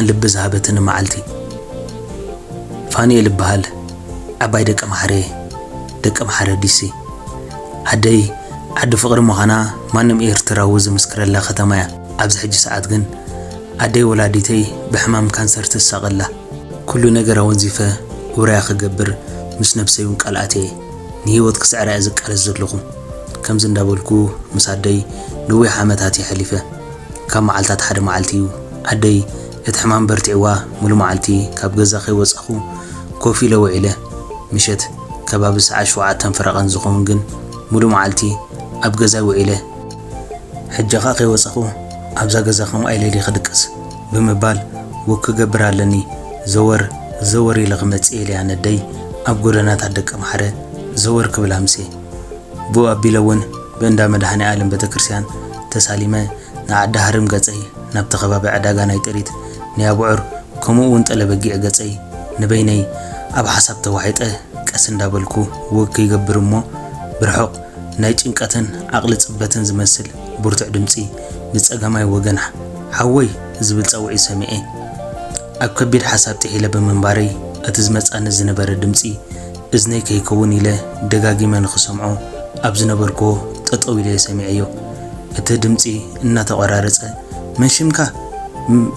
ልቢ ዝሃበትኒ መዓልቲ። ፋኒኤል እበሃል፣ ዓባይ ደቀ ማሕረ፣ ደቀ ማሕረ ዲሲ። ዓደይ ዓዲ ፍቕሪ ምዃና ማንም ኤርትራዊ ዝምስክረላ ከተማ እያ። ኣብዚ ሕጂ ሰዓት ግን ኣደይ ወላዲተይ ብሕማም ካንሰር ትሳቐላ። ኩሉ ነገር ኣወንዚፈ ውራያ ክገብር ምስ ነብሰይ እውን ቃል ኣትየ ንህይወት ክስዕራ እየ ዝቃለስ ዘለኹ። ከምዚ እንዳበልኩ ምስ ኣደይ ነዊሕ ዓመታት የሕሊፈ። ካብ መዓልታት ሓደ መዓልቲ እዩ ኣደይ እቲ ሕማም በርቲዕዋ፣ ሙሉ መዓልቲ ካብ ገዛ ከይወጻኹ ኮፍ ኢለ ውዒለ። ምሸት ከባቢ ሰዓት ሸውዓተን ፈረቓን ዝኸውን ግን ሙሉ መዓልቲ ኣብ ገዛይ ውዒለ። ሕጂ ኸኣ ከይወጻኹ ኣብዛ ገዛ ከምኣ ኢለ ድየ ክድቅስ ብምባል ወክ ክገብር ኣለኒ። ዘወር ዘወር ኢለ ክመጽእ ኢለ እያ ነደይ ኣብ ጎደናታት ደቀ ማሕረ ዘወር ክብል ኣምስየ። ብኡ ኣቢለ እውን ብእንዳ መድሃኔ ኣለም ቤተክርስትያን ተሳሊመ ንዓዲ ሃርም ገጸይ ናብቲ ከባቢ ዕዳጋ ናይ ጥሪት ናይ ኣቡዑር ከምኡ እውን ጠለበጊዕ ገጸይ ንበይነይ ኣብ ሓሳብ ተዋሒጠ ቀስ እንዳበልኩ ወክ ይገብር እሞ ብርሑቕ ናይ ጭንቀትን ዓቕሊ ጽበትን ዝመስል ብርቱዕ ድምጺ ብጸጋማይ ወገን ሓወይ ዝብል ጸውዒት ሰሚዐ። ኣብ ከቢድ ሓሳብ ጥሒለ ብምንባረይ እቲ ዝመጻኒ ዝነበረ ድምጺ እዝነይ ከይከውን ኢለ ደጋጊመ ንኽሰምዖ ኣብ ዝነበርክዎ ጠጠው ኢለ ሰሚዐዮ። እቲ ድምጺ እናተቖራረጸ መን ሽምካ?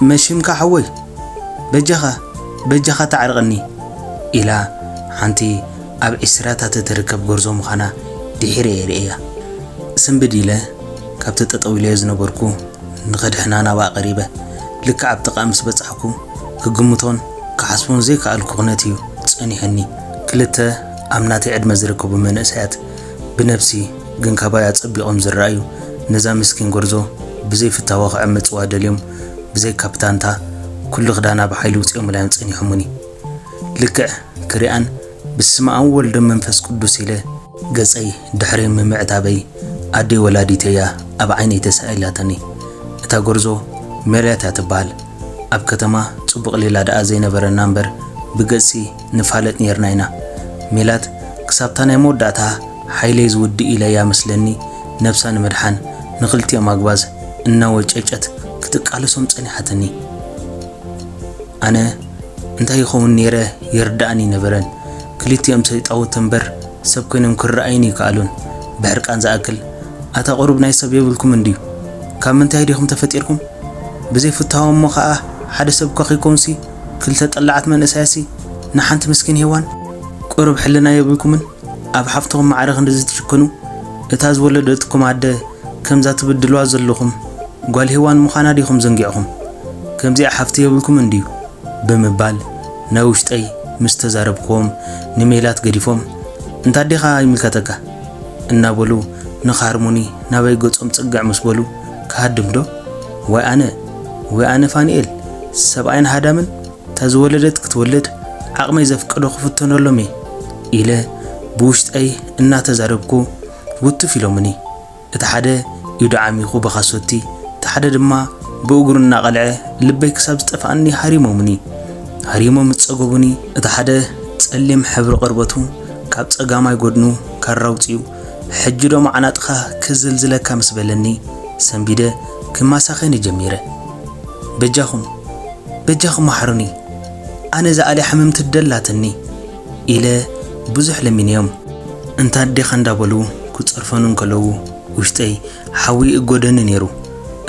መን ሽምካ ሓወይ? በጃኻ በጃኻ ተዓርቐኒ ኢላ ሓንቲ ኣብ ዒስራታት እትርከብ ጎርዞ ምዃና ድሒረ እየ ርእየያ። ስንብድ ኢለ ካብቲ ጠጠው ኢለዮ ዝነበርኩ ንኸድሕና ናብኣ ቀሪበ። ልክዕ ኣብ ጥቓ ምስ በጻሕኩ ክግምቶን ክሓስቦን ዘይከኣልኩ ኩነት እዩ ጸኒሑኒ። ክልተ ኣብ ናተይ ዕድመ ዝርከቡ መንእሰያት ብነብሲ ግን ካባይ ኣጸቢቖም ዝረኣዩ ነዛ ምስኪን ጎርዞ ብዘይ ፍታዋ ክዕምጽዋ ደልዮም ብዘይ ካፕታንታ ኩሉ ክዳና ብሓይሊ ውጺኦምላ እዮም ጸኒሖሙኒ። ልክዕ ክሪኣን ብስመ ኣብ ወወልድ ወመንፈስ ቅዱስ ኢለ ገጸይ ድሕሪ ምምዕታበይ ኣደይ ወላዲተይ እያ ኣብ ዓይነይ ተሳኢላትኒ። እታ ጎርዞ ሜላት እያ ትበሃል። ኣብ ከተማ ጽቡቕ ሌላ ደኣ ዘይነበረና እምበር ብገጽሲ ንፋለጥ ኔርና ኢና። ሜላት ክሳብታ ናይ መወዳእታ ሓይለይ ዝውድእ ኢለ እያ መስለኒ ነብሳ ንምድሓን ንኽልቲኦም ኣግባዝ እናወጨጨት ክትቃለሶም ጸኒሓትኒ። ኣነ እንታይ ይኸውን ነይረ ይርድኣኒ ኣይነበረን። ክልቲኦም ሰይጣውንቲ እምበር ሰብ ኮይኖም ክረኣዩኒ ኣይከኣሉን። ብሕርቃን ዝኣክል ኣታ ቁሩብ ናይ ሰብ የብልኩምን ድዩ? ካብ ምንታይ ዲኹም ተፈጢርኩም? ብዘይ ፍታዎም እሞ ኸኣ ሓደ ሰብ እኳ ከይኮንሲ ክልተ ጠላዓት መንእሰያሲ ንሓንቲ ምስኪን ሄዋን ቁሩብ ሕልና የብልኩምን? ኣብ ሓፍትኹም ማዕረ ክንድዚ ትጭክኑ? እታ ዝወለደትኩም ኣደ ከምዛ ትብድልዋ ዘለኹም ጓል ሄዋን ምዃና ዲኹም ዘንጊዕኹም? ከምዚኣ ሓፍቲ የብልኩምን ድዩ? ብምባል ናይ ውሽጠይ ምስ ተዛረብክዎም ንሜላት ገዲፎም እንታ ኣዴኻ ይምልከተካ እናበሉ ንኻርሙኒ ናበይ ገጾም ጽግዕ ምስ በሉ ክሃድም ዶ? ወይ ኣነ ወይ ኣነ ፋንኤል ሰብኣይን ሃዳምን እታ ዝወለደት ክትወልድ ዓቕመይ ዘፍቀዶ ክፍተነሎም እየ ኢለ ብውሽጠይ እናተዛረብኩ ውትፍ ኢሎምኒ። እቲ ሓደ ኢዱ ዓሚኹ ብኻሶቲ፣ እቲ ሓደ ድማ ብእግሩ እናቐልዐ ልበይ ክሳብ ዝጠፍኣኒ ሃሪሞምኒ። ሃሪሞም ዝጸገቡኒ። እቲ ሓደ ጸሊም ሕብሪ ቆርበቱ ካብ ጸጋማይ ጎድኑ ካራ ኣውጺኡ፣ ሕጂ ዶ መዓናጥኻ ክዝልዝለካ ምስ በለኒ፣ ሰንቢደ ክማሳኸኒ ጀሚረ። በጃኹም በጃኹም መሓሩኒ፣ ኣነ ዝኣልያ ሕምምቲ ደላትኒ ኢለ ብዙሕ ለሚነዮም። እንታ ኣዴኻ እንዳበሉ ክጸርፈኑ እንከለዉ ውሽጠይ ሓዊ ይእጎደኒ ነይሩ።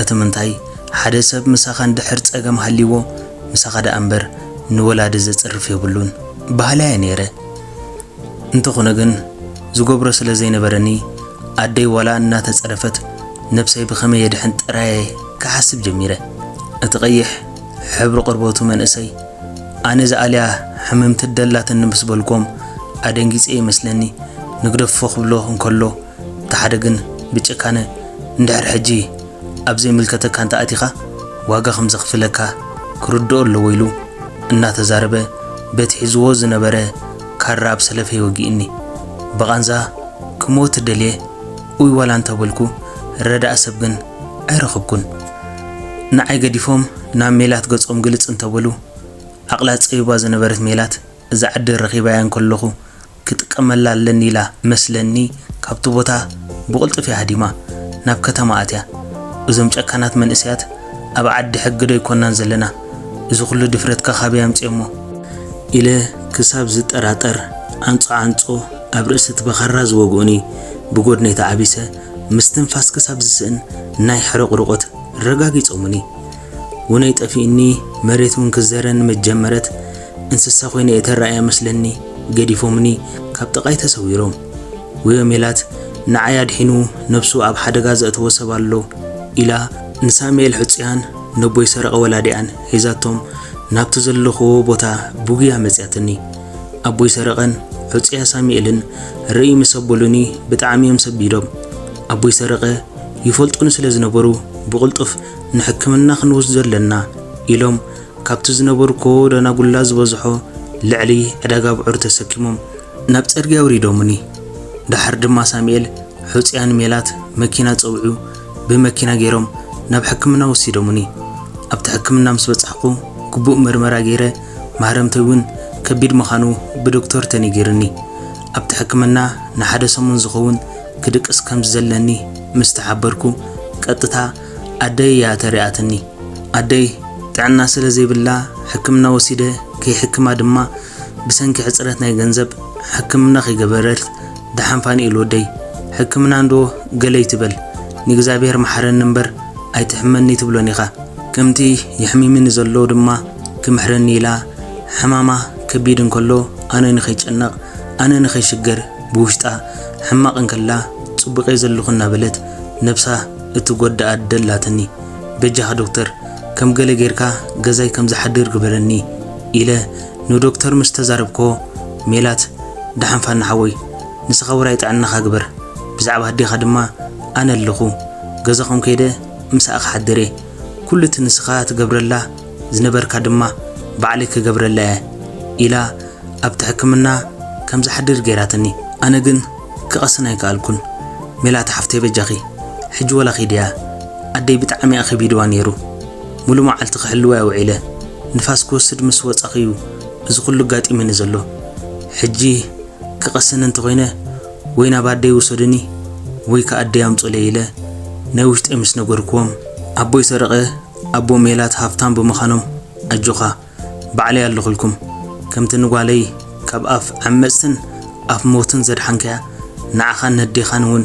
እቲ ምንታይ ሓደ ሰብ ምሳኻ እንድሕር ጸገም ሃልይዎ ምሳኻ ደኣ እምበር ንወላዲ ዘጽርፍ የብሉን በሃላይ እየ ነይረ። እንተኾነ ግን ዝገብሮ ስለ ዘይነበረኒ ኣደይ ዋላ እናተጸረፈት ነብሰይ ብኸመይ የድሕን ጥራየ ክሓስብ ጀሚረ። እቲ ቀይሕ ሕብሪ ቆርበቱ መንእሰይ ኣነ ዝኣልያ ሕምምቲ ደላትኒ ምስ በልኩም ኣደንጊጸ ይመስለኒ ንግደፎ ክብሎ እንከሎ እቲ ሓደ ግን ብጭካነ እንድሕር ሕጂ ኣብ ዘይምልከተካ እንተ ኣቲኻ ዋጋ ከም ዘኽፍለካ ክርድኦ ኣለዎ ኢሉ እናተዛረበ በቲ ሒዝዎ ዝነበረ ካራ ኣብ ሰለፈይ ወጊእኒ። ብቓንዛ ክሞት ደልየ ኡይ ዋላ እንተበልኩ ረዳእ ሰብ ግን ኣይረኸብኩን። ንዓይ ገዲፎም ናብ ሜላት ገጾም ግልጽ እንተበሉ ዓቕላ ጸቢባ ዝነበረት ሜላት እዛ ዓዲ ረኺባያ እንከለኹ ክጥቀመላ ኣለኒ ኢላ መስለኒ ካብቲ ቦታ ብቕልጡፍ እያ ሃዲማ ናብ ከተማ ኣትያ። እዞም ጨካናት መንእሰያት ኣብ ዓዲ ሕጊ ዶ ኣይኮናን ዘለና? እዚ ኩሉ ድፍረትካ ካበይ ኣምጺኦሞ? ኢለ ክሳብ ዝጠራጠር፣ ዓንጾ ዓንጾ ኣብ ርእሲ እቲ ብኻራ ዝወግኡኒ ብጎድነይ ተዓቢሰ፣ ምስትንፋስ ክሳብ ዝስእን ናይ ሕርቕርቖት ረጋጊጾሙኒ። ውነይ ጠፊእኒ፣ መሬት እውን ክዘረኒ ምስ ጀመረት፣ እንስሳ ኮይነ እየ ተራእያ መስለኒ፣ ገዲፎምኒ ካብ ጥቓይ ተሰዊሮም። ውዮ ሜላት ንዓይ ኣድሒኑ ነብሱ ኣብ ሓደጋ ዘእተወ ሰብ ኣሎ ኢላ ንሳሙኤል ሕጹያን ነቦይ ሰረቐ ወላዲኣን ሒዛቶም ናብቲ ዘለኽዎ ቦታ ብጉያ መጽያትኒ። ኣቦይ ሰረቐን ሕጹያ ሳሙኤልን ርእይ ምስ ኣበሉኒ ብጣዕሚ እዮም ሰቢዶም። ኣቦይ ሰረቐ ይፈልጡኒ ስለ ዝነበሩ ብቕልጡፍ ንሕክምና ክንወስዶ ኣለና ኢሎም ካብቲ ዝነበርኩዎ ደናጉላ ዝበዝሖ ልዕሊ ዕዳጋ ብዑር ተሰኪሞም ናብ ጽርግያ ኣውሪዶሙኒ። ደሓር ድማ ሳሙኤል ሕጹያን ሜላት መኪና ጸዊዑ ብመኪና ገይሮም ናብ ሕክምና ወሲዶሙኒ። ኣብቲ ሕክምና ምስ በጻሕኩ ግቡእ ምርመራ ገይረ ማህረምተይ እውን ከቢድ ምዃኑ ብዶክተር ተነጊርኒ። ኣብቲ ሕክምና ንሓደ ሰሙን ዝኸውን ክድቅስ ከም ዝዘለኒ ምስ ተሓበርኩ ቀጥታ ኣደይ እያ ተሪኣትኒ። ኣደይ ጥዕና ስለ ዘይብላ ሕክምና ወሲደ ከይሕክማ ድማ ብሰንኪ ሕጽረት ናይ ገንዘብ ሕክምና ከይገበረት ደሓን ፋኒኤል ወደይ ሕክምና እንዶ ገለ ይትበል ንእግዚኣብሔር መሓረኒ እምበር ኣይትሕመኒ ትብሎን ኢኻ። ከምቲ የሕሚምኒ ዘሎ ድማ ክምሕረኒ ኢላ ሕማማ ከቢድ እንከሎ ኣነ ንኸይጨነቕ ኣነ ንኸይሽገር ብውሽጣ ሕማቕ እንከላ ጽቡቐይ ዘለኹ እናበለት ነብሳ እትጎድኣ ደላትኒ። በጃኻ ዶክተር ከም ገለ ጌርካ ገዛይ ከም ዝሓድር ግበረኒ ኢለ ንዶክተር ምስ ተዛረብኮ ሜላት ደሓን ፋና ሓወይ ንስኻ ውራይ ጥዕናኻ ግበር ብዛዕባ ኣዴኻ ድማ ኣነ ኣለኹ ገዛኹም ከይደ ምሳኣ ክሓድር እየ ኩሉ እቲ ንስኻ ትገብረላ ዝነበርካ ድማ ባዕለይ ክገብረላ እየ ኢላ ኣብቲ ሕክምና ከም ዝሓድር ገይራትኒ። ኣነ ግን ክቐስን ኣይከኣልኩን። ሜላት ሓፍተይ በጃኺ ሕጂ ወላ ኺድያ ኣደይ ብጣዕሚ ኣኸቢድዋ ነይሩ። ሙሉ መዓልቲ ክሕልዋ ውዒለ። ንፋስ ክወስድ ምስ ወጻኺ እዩ እዚ ኩሉ ኣጋጢሙኒ ዘሎ። ሕጂ ክቐስን እንተኾይነ ወይ ናብ ኣደይ ውሰዱኒ ወይ ከኣ ኣደይ ኣምጹለይ ኢለ ናይ ውሽጠይ ምስ ነገርኩዎም ኣቦይ ሰረቐ ኣቦ ሜላት ሃፍታም ብምዃኖም ኣጆኻ ባዕለይ ኣለኹልኩም። ከምቲ ንጓለይ ካብ ኣፍ ዓመጽትን ኣፍ ሞትን ዘድሓንካያ ንዓኻን ነዴኻን እውን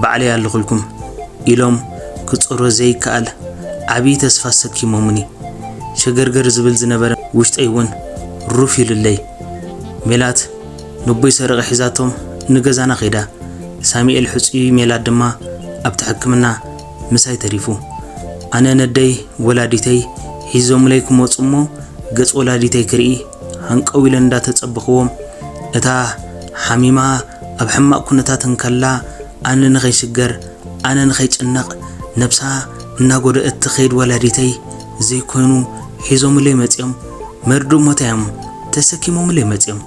ባዕለይ ኣለኹልኩም ኢሎም ክጸሮ ዘይከኣል ዓብዪ ተስፋ ኣሰኪሞሙኒ። ሸገርገር ዝብል ዝነበረ ውሽጠይ እውን ሩፍ ኢሉለይ። ሜላት ነቦይ ሰረቐ ሒዛቶም ንገዛና ከይዳ። ሳሙኤል ሕጹይ ሜላት ድማ ኣብቲ ሕክምና ምሳይ ተሪፉ። ኣነ ነደይ ወላዲተይ ሒዞምለይ ክመጹ እሞ ገጽ ወላዲተይ ክርኢ ሃንቀው ኢለ እንዳተጸበኽዎም እታ ሓሚማ ኣብ ሕማቕ ኩነታት እንከላ ኣነ ንኸይሽገር ኣነ ንኸይጭነቕ ነብሳ እናጎደአት ትኸይድ ወላዲተይ ዘይኮይኑ ሒዞምለይ መጺኦም መርድእ ሞታ እዮም ተሰኪሞምለይ መጺኦም።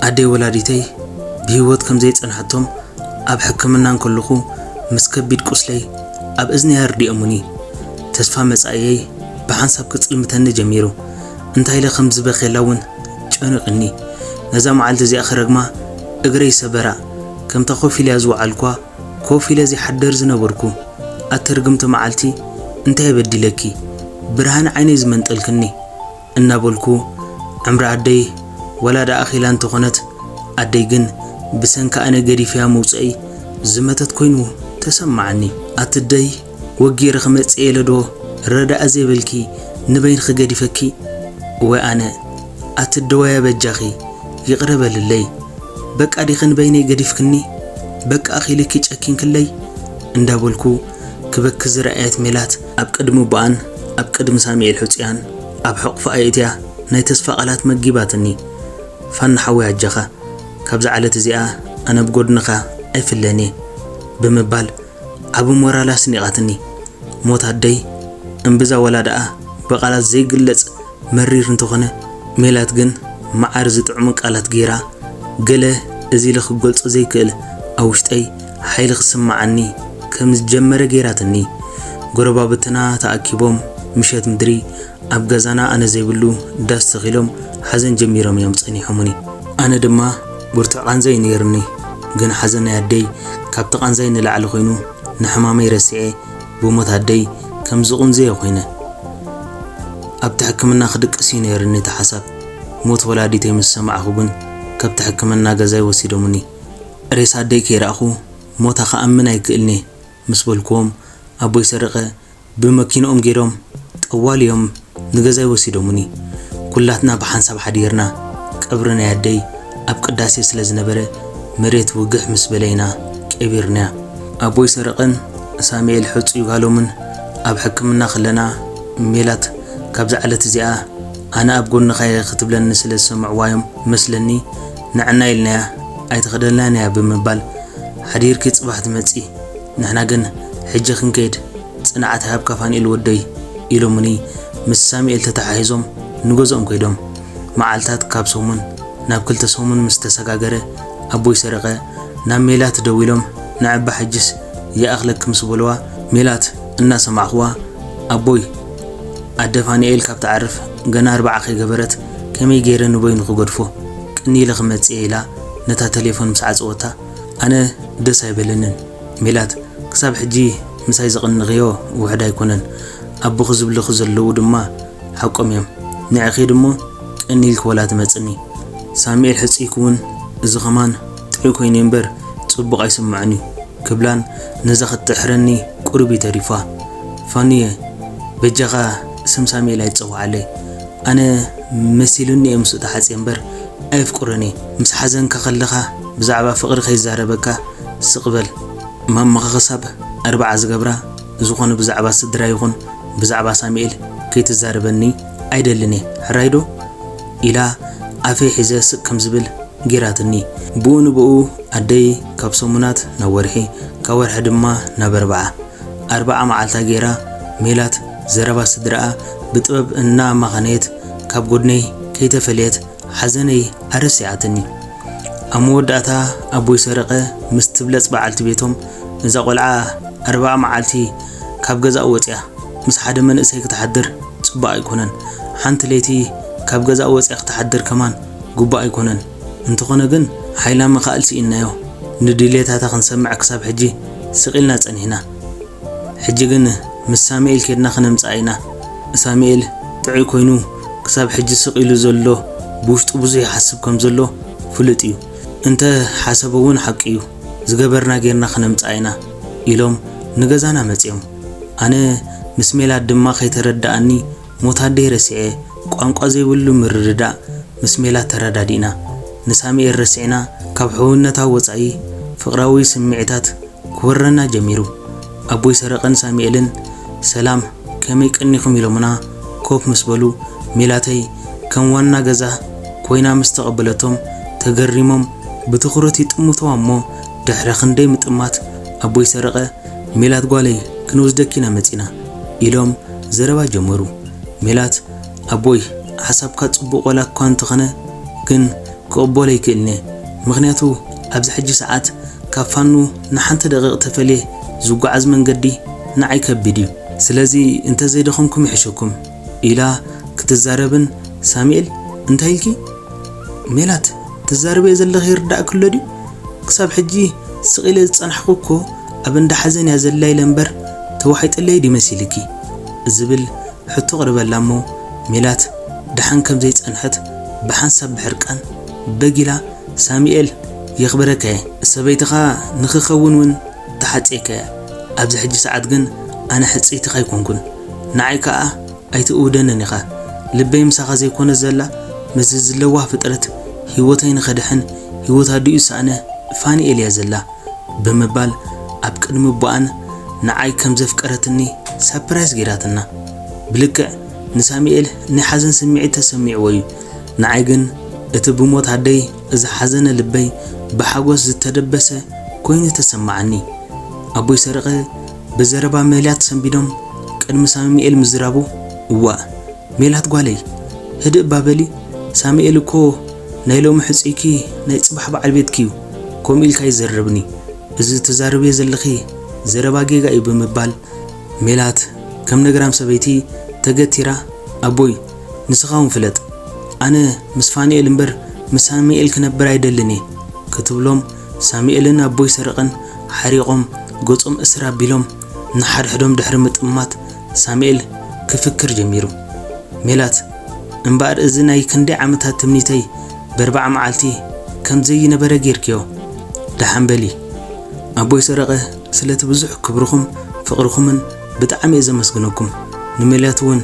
ኣደይ ወላዲተይ ብህይወት ከም ዘይጸንሐቶም ኣብ ሕክምና እንከለኹ ምስ ከቢድ ቁስለይ ኣብ እዝነይ ኣርዲኦሙኒ። ተስፋ መጻኢየይ ብሓንሳብ ክጽልምተኒ ጀሚሩ። እንታይ ኢለ ከም ዝበኽየላ እውን ጨኒቑኒ። ነዛ መዓልቲ እዚኣ ክረግማ እግረይ ሰበራ። ከምታ ኮፍ ኢለያ ዝወዓልኳ ኮፍ ኢለ ዘይሓድር ዝነበርኩ። ኣቲ ርግምቲ መዓልቲ እንታይ በዲለኪ? ብርሃን ዓይነይ ዝመንጠልክኒ። እናበልኩ ዕምሪ ኣደይ ወላ ደኣ ኣኺላ እንተኾነት ኣደይ ግን ብሰንኪ ኣነ ገዲፈያ ምውጸእይ ዝመተት ኮይኑ ተሰማዓኒ። ኣቲ ደይ ወጊረ ክመጽእ ኢለ ዶ ረዳኣ ዘይበልኪ ንበይንኺ ገዲፈኪ? እወ ኣነ ኣቲ ደዋያ በጃኺ ይቕረ በልለይ። በቃ ዲኺ ንበይነይ ገዲፍክኒ? በቃ ኣኺልኪ ጨኪንክለይ? እንዳበልኩ ክበኪ ዝረኣየት ሜላት ኣብ ቅድሚ ኣቦኣን ኣብ ቅድሚ ሳሙኤል ሕጹያን ኣብ ሕቑፋ ኣእትያ ናይ ተስፋ ቃላት መጊባትኒ። ፋና ሓወይ ኣጀኻ ካብዛ ዓለት እዚኣ ኣነ ብጎድንኻ ኣይፍለን እየ ብምባል ዓቢ ሞራል ኣስኒቓትኒ። ሞት ኣደይ እምብዛ ወላ ደኣ ብቓላት ዘይግለጽ መሪር እንተኾነ ሜላት ግን መዓር ዝጥዕሙ ቃላት ገይራ ገለ እዚ ኢለ ክገልጾ ዘይክእል ኣብ ውሽጠይ ሓይሊ ክስምዓኒ ከም ዝጀመረ ገይራትኒ። ጎረባብትና ተኣኪቦም ምሸት ምድሪ ኣብ ገዛና ኣነ ዘይብሉ ዳስ ተኺሎም ሓዘን ጀሚሮም እዮም ጸኒሖሙኒ። ኣነ ድማ ብርቱዕ ቃንዛ እዩ ነይሩኒ። ግን ሓዘን ናይ ኣደይ ካብቲ ቃንዛይ ንላዕሊ ኮይኑ ንሕማመይ ረሲዐ ብሞት ኣደይ ከም ዝቑንዘየ ኮይነ። ኣብቲ ሕክምና ክድቅስ እዩ ነይርኒ እቲ ሓሳብ። ሞት ወላዲተይ ምስ ሰማዕኹ ግን ካብቲ ሕክምና ገዛይ ወሲዶምኒ። ሬሳ ኣደይ ከይረኣኹ ሞታ ክኣምን ኣይክእልን'የ ምስ በልኩዎም፣ ኣቦይ ሰረቐ ብመኪንኦም ገይሮም ጠዋልዮም ንገዛይ ወሲዶምኒ። ኩላትና ብሓንሳብ ሓዲርና። ቀብሪ ናይ ኣደይ ኣብ ቅዳሴ ስለ ዝነበረ፣ መሬት ውግሕ ምስ በለ ኢና ቀቢርናያ። ኣቦይ ሰረቐን ሳሙኤል ሕጹይ ጓሎምን ኣብ ሕክምና ከለና፣ ሜላት ካብዛ ዕለት እዚኣ ኣነ ኣብ ጎንኻ'የ ክትብለኒ ስለ ዝሰምዕዋ'ዮም መስለኒ፣ ንዕና ኢልናያ ኣይተኸደልናን'ያ ብምባል፣ ሓዲርኪ ጽባሕ ትመጺ፣ ንሕና ግን ሕጂ ክንከይድ፣ ጽንዓት ይሃብካ ፋኑኤል ወደይ ኢሎምኒ ምስ ሳሙኤል ተተሓሒዞም ንገዝኦም ከይዶም። መዓልታት ካብ ሰሙን ናብ ክልተ ሰሙን ምስ ተሰጋገረ ኣቦይ ሰረቐ ናብ ሜላት ደዊሎም ንዕባ ሕጅስ ይኣኽለኪ ምስ በልዋ ሜላት እናሰማዕኽዋ ኣቦይ ኣደ ፋኑኤል ካብ ትዓርፍ ገና ኣርባዓ ከይገበረት ከመይ ገይረ ንበይኑ ክገድፎ ቅኒ ኢለ ክመጽእ ኢላ ነታ ተሌፎን ምስ ዓጸወታ ኣነ ደስ ኣይበለንን። ሜላት ክሳብ ሕጂ ምሳይ ዘቕንኽዮ ውሕድ ኣይኮነን። ኣቦኺ ዝብልኺ ዘለዉ ድማ ሓቆም እዮም። ንዕኺ ድሞ ቅኒ ኢልኪ ወላ ትመጽኒ። ሳሙኤል ሕጽይኪ እውን እዚ ኸማን ጥዑይ ኮይኑ እምበር ጽቡቕ ኣይስምዖን እዩ ክብላን ነዛ ክትጥሕረኒ ቁሩብ እዩ ተሪፋ። ፋኑየ በጃኻ ስም ሳሙኤል ኣይትጸውዓለይ። ኣነ መሲሉኒ እየ ምስኡ ተሓጽየ እምበር ኣየፍቅሮን እየ። ምስ ሓዘንካ ከለኻ ብዛዕባ ፍቕሪ ከይዛረበካ ስቕ በል። ማማኻ ክሳብ ኣርብዓ ዝገብራ ዝኾነ ብዛዕባ ስድራ ይኹን ብዛዕባ ሳሙኤል ከይትዛረበኒ ኣይደልን እየ። ሕራይ ዶ? ኢላ ኣፈይ ሒዘ ስቕ ከም ዝብል ጌራትኒ። ብኡ ንብኡ ኣደይ ካብ ሰሙናት ናብ ወርሒ፣ ካብ ወርሒ ድማ ናብ ኣርብዓ፣ ኣርብዓ መዓልታ ጌራ ሜላት ዘረባ ስድራኣ ብጥበብ እናኣማኸነየት ካብ ጎድነይ ከይተፈለየት ሓዘነይ ኣረሲዓትኒ። ኣብ መወዳእታ ኣቦይ ሰረቐ ምስ ትብለጽ በዓልቲ ቤቶም፣ እዛ ቆልዓ ኣርብዓ መዓልቲ ካብ ገዛእ ወጽያ ምስ ሓደ መንእሰይ ክትሓድር ጽቡቕ ኣይኮነን። ሓንቲ ለይቲ ካብ ገዛእ ወጽያ ክትሓድር ከማን ግቡእ ኣይኮነን። እንተኾነ ግን ሓይላ መኻእል ስኢንናዮ። ንድሌታታ ክንሰምዕ ክሳብ ሕጂ ስቕ ኢልና ጸኒሕና። ሕጂ ግን ምስ ሳሙኤል ኬድና ክነምጽኣ ኢና። ሳሙኤል ጥዑይ ኮይኑ ክሳብ ሕጂ ስቕ ኢሉ ዘሎ ብውሽጡ ብዙሕ ይሓስብ ከም ዘሎ ፍሉጥ እዩ። እንተ ሓሰበ እውን ሓቂ እዩ። ዝገበርና ጌርና ክነምጽኣ ኢና ኢሎም ንገዛና መጺኦም። ኣነ ምስ ሜላት ድማ ከይተረድኣኒ ሞት ኣደይ ረሲዐ ቋንቋ ዘይብሉ ምርድዳእ ምስ ሜላት ተረዳዲእና። ንሳሙኤል ረሲዕና ካብ ሕውነታ ወጻኢ ፍቕራዊ ስምዒታት ክወረና ጀሚሩ። ኣቦይ ሰረቐን ሳሙኤልን ሰላም ከመይ ቀኒኹም ኢሎምና ኮፍ ምስ በሉ ሜላተይ ከም ዋና ገዛ ኮይና ምስ ተቐበለቶም ተገሪሞም ብትኹረት ይጥምትዋ እሞ ድሕሪ ክንደይ ምጥማት ኣቦይ ሰረቐ ሜላት ጓለይ ክንወስደኪ ኢና መጺና ኢሎም ዘረባ ጀመሩ። ሜላት ኣቦይ ሓሳብካ ጽቡቕ ዋላ እኳ እንተኾነ ግን ክቕበሎ ኣይክእልን እየ። ምኽንያቱ ኣብዚ ሕጂ ሰዓት ካብ ፋኑ ንሓንቲ ደቂቕ ተፈልየ ዝጓዓዝ መንገዲ ንዓይ ከቢድ እዩ። ስለዚ እንተዘይደኸምኩም ይሕሸኩም ኢላ ክትዛረብን ሳሙኤል እንታይ ኢልኪ? ሜላት ትዛረብዮ ዘለኺ ይርዳእኪ ኣሎ ድዩ? ክሳብ ሕጂ ስቕ ኢለ ዝጸናሕኩ እኮ ኣብ እንዳ ሓዘን እያ ዘላ ኢለ እምበር ተዋሒጠለይ ድዩ መሲልኪ? ዝብል ሕቶ ኣቕረበላ እሞ ሜላት ደሓን ከም ዘይጸንሐት ብሓንሳብ ብሕርቃን በጊላ ሳሙኤል የኽብረካ እየ ሰበይትኻ ንኽኸውን እውን ተሓጽየካ እየ። ኣብዚ ሕጂ ሰዓት ግን ኣነ ሕጽይትኻ ኣይኮንኩን። ንዓይ ከኣ ኣይትእውደንን ኢኻ። ልበይ ምሳኻ ዘይኮነት ዘላ ምስዚ ለዋህ ፍጥረት ህይወተይ ንኸድሕን ህይወት ኣዲኡ ዝሰኣነ ፋኑኤል እያ ዘላ። ብምባል ኣብ ቅድሚ ኣቦኣን ንዓይ ከም ዘፍቀረትኒ ሳፕራይዝ ገይራትና። ብልክዕ ንሳሙኤል ናይ ሓዘን ስምዒት ተሰሚዕዎ እዩ። ንዓይ ግን እቲ ብሞት ኣደይ ዝሓዘነ ልበይ ብሓጎስ ዝተደበሰ ኮይኑ ተሰማዓኒ። ኣቦይ ሰረቐ ብዘረባ ሜላት ሰንቢዶም ቅድሚ ሳሙኤል ምዝራቡ፣ እዋእ ሜላት ጓለይ፣ ህድእ እባ በሊ። ሳሙኤል እኮ ናይ ሎሚ ሕጹይኪ ናይ ጽባሕ በዓል ቤትኪ እዩ። ከምኡ ኢልካ ይዘርብኒ። እዚ ትዛረብዮ ዘለኺ ዘረባ ጌጋ እዩ ብምባል ሜላት ከም ነግራም ሰበይቲ ተገቲራ፣ ኣቦይ ንስኻ እውን ፍለጥ፣ ኣነ ምስ ፋኑኤል እምበር ምስ ሳሙኤል ክነብር ኣይደልን እየ ክትብሎም ሳሙኤልን ኣቦይ ሰረቐን ሓሪቖም ገጾም እስር ኣቢሎም ንሓድሕዶም ድሕሪ ምጥማት ሳሙኤል ክፍክር ጀሚሩ። ሜላት፣ እምበኣር እዚ ናይ ክንደይ ዓመታት ትምኒተይ በርባዓ መዓልቲ ከም ዘይነበረ ጌርክዮ። ደሓን በሊ። ኣቦይ ሰረቐ፣ ስለቲ ብዙሕ ክብርኹም ፍቕርኹምን ብጣዕሚ እየ ዘመስግነኩም። ንሜላት እውን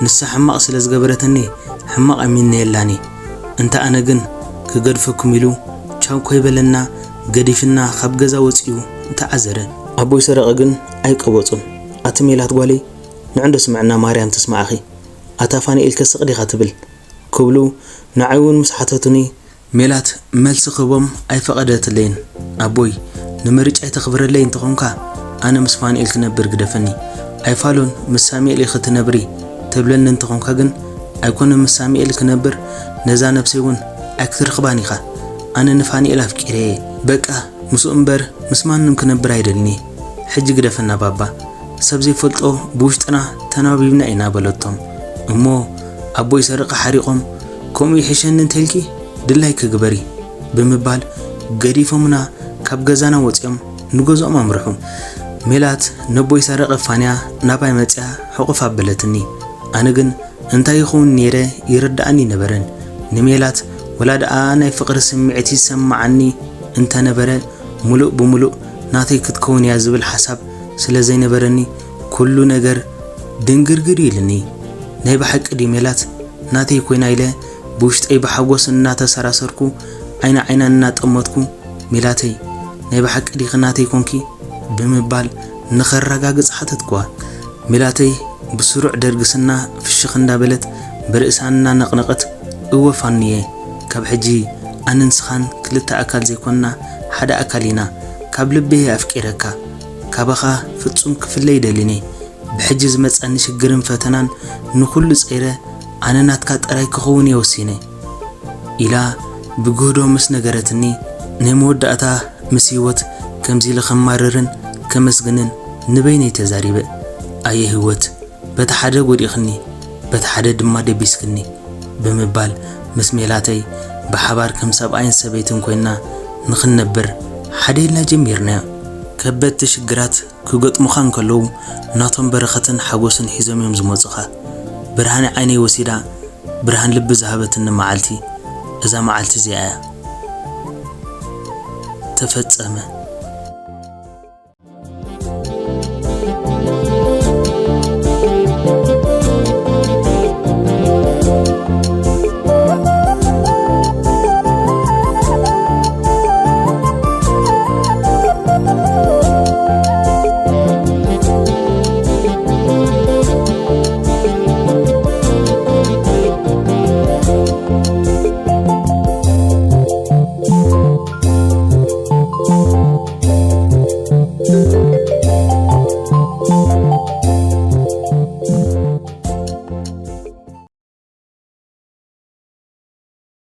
ንሳ ሕማቕ ስለ ዝገበረተኒ ሕማቕ ኣይምነየላን እየ። እንተ ኣነ ግን ክገድፈኩም ኢሉ ቻው ኮይበለና ገዲፍና ካብ ገዛ ወጺኡ ተዓዘረ። ኣቦይ ሰረቐ ግን ኣይቀበጹን። ኣቲ ሜላት ጓለይ፣ ንዕንዶ ስምዕና ማርያም ትስማዕኺ። ኣታ ፋንኤል ከስቕ ዲኻ ትብል? ክብሉ ንዓይ እውን ምስ ሓተቱኒ፣ ሜላት መልሲ ክህቦም ኣይፈቐደትለይን። ኣቦይ፣ ንምርጫይ ተኽብረለይ እንተኾንካ፣ ኣነ ምስ ፋንኤል ክነብር ግደፈኒ። ኣይፋሉን፣ ምስ ሳሙኤል ኢኺ ትነብሪ ተብለኒ እንተኾንካ ግን፣ ኣይኮነን ምስ ሳሙኤል ክነብር፣ ነዛ ነብሰይ እውን ኣይክትረኽባን ኢኻ። ኣነ ንፋንኤል ኣፍቂረየ። በቃ፣ ምስኡ እምበር ምስ ማንም ክነብር ኣይደልኒ። ሕጂ ግደፈና ባባ፣ ሰብ ዘይፈልጦ ብውሽጥና ተናቢብና ኢና በለቶም። እሞ ኣቦይ ሰረቐ ሓሪቖም፣ ከምኡ ይሕሸኒ እንተልኪ ድላይኪ ግበሪ ብምባል ገዲፎምና ካብ ገዛና ወፂኦም ንገዝኦም ኣምርሑ። ሜላት ነቦይ ሰረቐ ፋንያ ናባይ መፅያ ሕቑፍ ኣበለትኒ። ኣነ ግን እንታይ ይኸውን ነይረ ይርድኣኒ ነበረን። ንሜላት ወላ ደኣ ናይ ፍቕሪ ስምዒት ይሰማዓኒ እንተነበረ፣ ሙሉእ ብሙሉእ ናተይ ክትከውን እያ ዝብል ሓሳብ ስለ ዘይነበረኒ፣ ኩሉ ነገር ድንግርግር ኢልኒ። ናይ ብሓቂ ድዩ ሜላት ናተይ ኮይና ኢለ ብውሽጠይ ብሓጎስ እናተሰራሰርኩ፣ ዓይኒ ዓይና እናጠመትኩ፣ ሜላተይ፣ ናይ ብሓቂ ዲኺ ናተይ ኮንኪ? ብምባል ንኸረጋግጽ ሓተትኩዋ። ሜላተይ ብስሩዕ ደርግስና ፍሽኽ እንዳበለት ብርእሳ እናነቕነቐት፣ እወ ፋኑየ፣ ካብ ሕጂ ኣነን ንስኻን ክልተ ኣካል ዘይኮንና ሓደ ኣካል ኢና። ካብ ልበይ ኣፍቂረካ። ካባኻ ፍጹም ክፍለ ኣይደልን እየ። ብሕጂ ዝመጻኒ ሽግርን ፈተናን ንኹሉ ጸይረ ኣነ ናትካ ጥራይ ክኸውን እየ ወሲነ። ኢላ ብግህዶ ምስ ነገረትኒ፣ ናይ መወዳእታ ምስ ህይወት ከምዚ ኢለ ከማርርን ከመስግንን ንበይነይ ተዛሪበ። ኣየ ህይወት፣ በቲ ሓደ ጎዲእኽኒ፣ በቲ ሓደ ድማ ደቢስክኒ ብምባል ምስ ሜላተይ ብሓባር ከም ሰብኣይን ሰበይትን ኮይና ንኽንነብር ሓደ ኢልና ጀሚርናዮ። ከበድቲ ሽግራት ክገጥሙኻ እንከለዉ ናቶም በረኸትን ሓጎስን ሒዞም እዮም ዝመጹኻ። ብርሃን ዓይነይ ወሲዳ ብርሃን ልቢ ዝሃበትኒ መዓልቲ እዛ መዓልቲ እዚኣ እያ። ተፈጸመ።